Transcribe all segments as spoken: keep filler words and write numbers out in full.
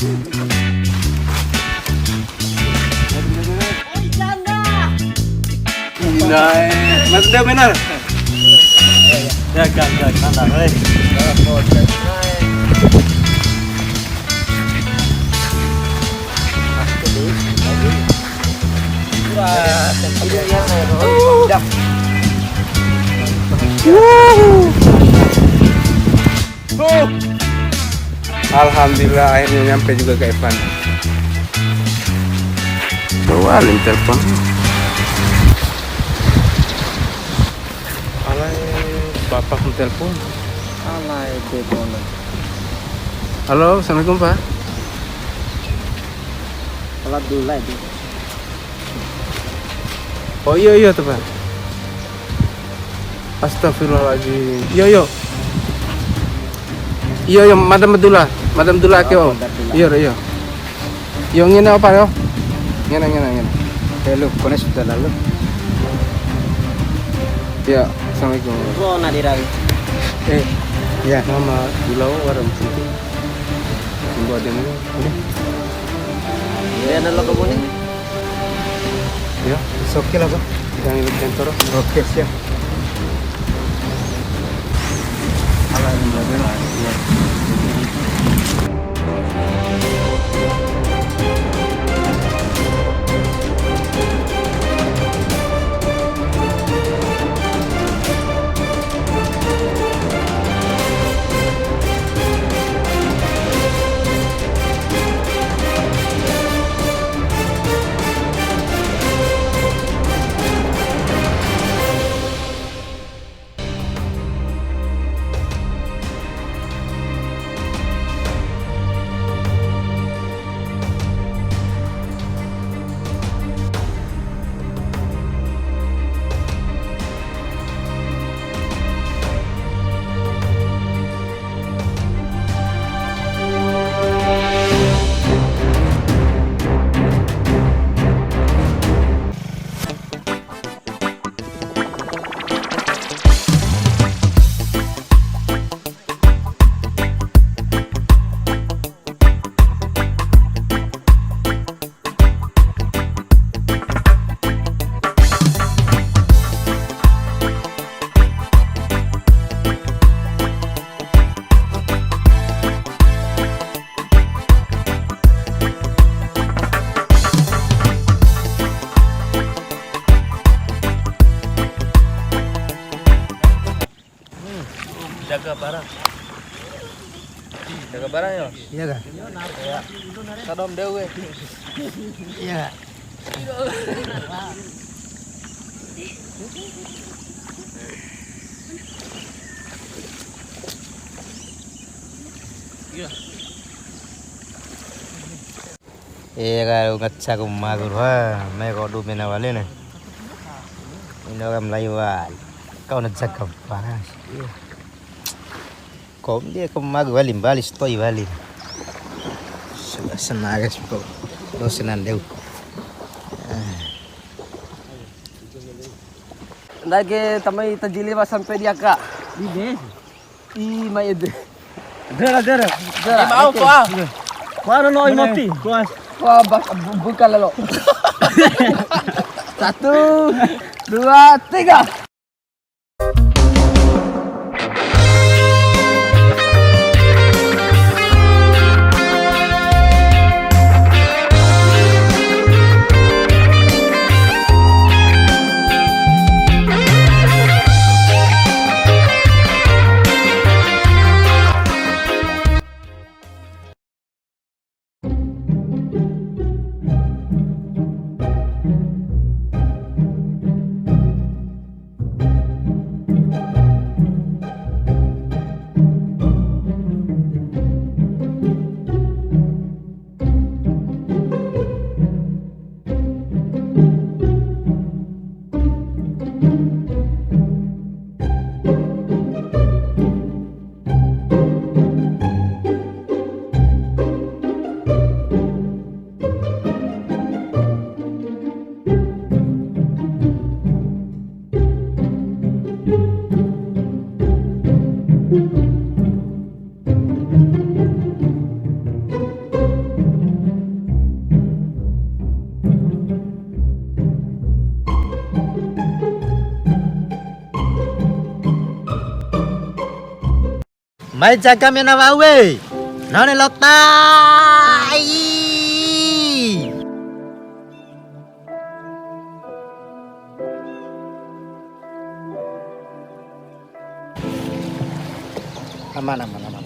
Nah, eh, Mas Deo benar. Ya, kan, kan, kan, kan, eh. Alhamdulillah, akhirnya nyampe juga ke Evan. Coba Alim telepon. Alai, bapak telepon. Alai, telepon. Halo, assalamualaikum, Pak. Alhamdulillah itu. Oh, iyo, iyo, tuh, Pak. Astagfirullahaladzim. Iyo, iyo. Iyo, iyo, Madam Abdullah. Madam Abdullah, oh, ke, oh. Madam Abdullah. Iyo, iyo. Iyo, ngene apa, yo? Ngene, ngene, ngene. Eh, lu, kone sudah lalu. Ya, assalamualaikum. Kona di rawi. Eh, ya, mama, Abdullah, warung penting. Tunggu aja, ini. Ini. Ini ada lo kebunnya? Ya, it's okay lah, Bang. Kita ngikut kantor. Oke, siap. Jaga barang. Jaga barang, yo. Iya kah? Iya. Sadom deu we. Iya kah? Iya. Ira, ngacau ku magur ha, mai kodu mena wali ne. Ina orang Melayu wali. Kau na jaga panas. Kom dia ke magur wali, mbali sato'i wali. Sudah senang, guys, kok. Lo senang deu. Ndai ke tamai tajili wa sampe di aka. Di deh. I mai ede. Dera, dera. Dera. Mau oke. Kuah. Kuah lo, oi moti. Kuah. Kuah bak-, bu-, buka lalo. Satu, dua, tiga. Pai jaga mena wa'u e. Nane lota. Ai. Aman, aman, aman.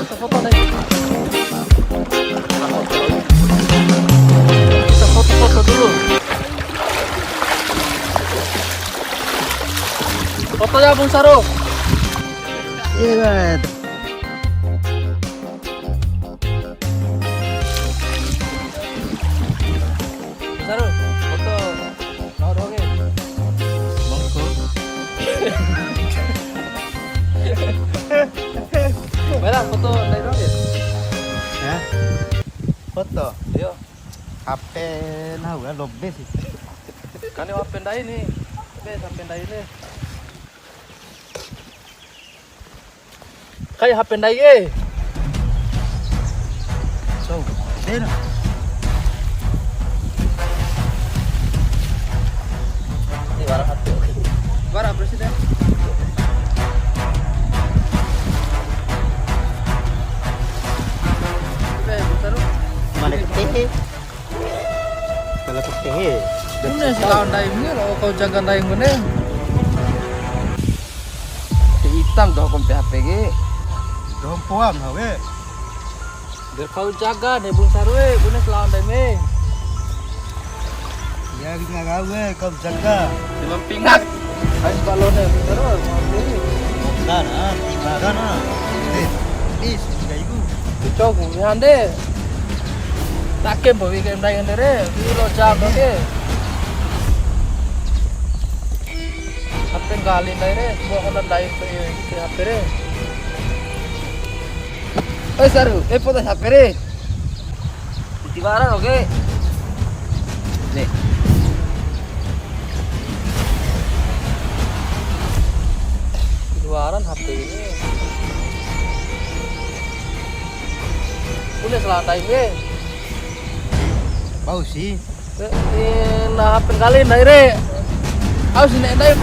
Foto, foto, dai. Kita foto-foto dulu. Foto ya, Bung Saru. Iya, Bang. Saru, foto. Mau doang ya? Monggo. Baiklah, foto dari doang ya? Hah? Foto? Iya. H P nahu ya, lobe sih. Kan ini H P ndai nih. Be, H P ndai nih. Kai H P ndai e. Tuh, dena. Ini barang H P. Barang presiden. Oke, putar. Mana ke T H? Kalau ke T H. Bune si lao ndai, bune lao kau jaga ndai, bune. Ti itam doho kompe H P ke. Doho poam ha we. Biar kau jaga deh, Bung Saru e, bune si lao ndai me. Ya, ringa kau e, kau jaga. Lima pingak. Ayo balone, Bung Saru. Nah, nah, nah, nah. Eh, is, tiga ribu. Cok, hande. Take mbo wi ke ndai hande re, wi lo jam ke. H P nggali ndai re, gua kena ndai ke, ke H P re. Oi, Saru, eh, foto H P re. Tiwara, oke. Nih. Keluaran H P ini. Bune si lao ndai me. Bau sih. Eh, eh, na H P nggali ndai re. Au si ne'e ndai,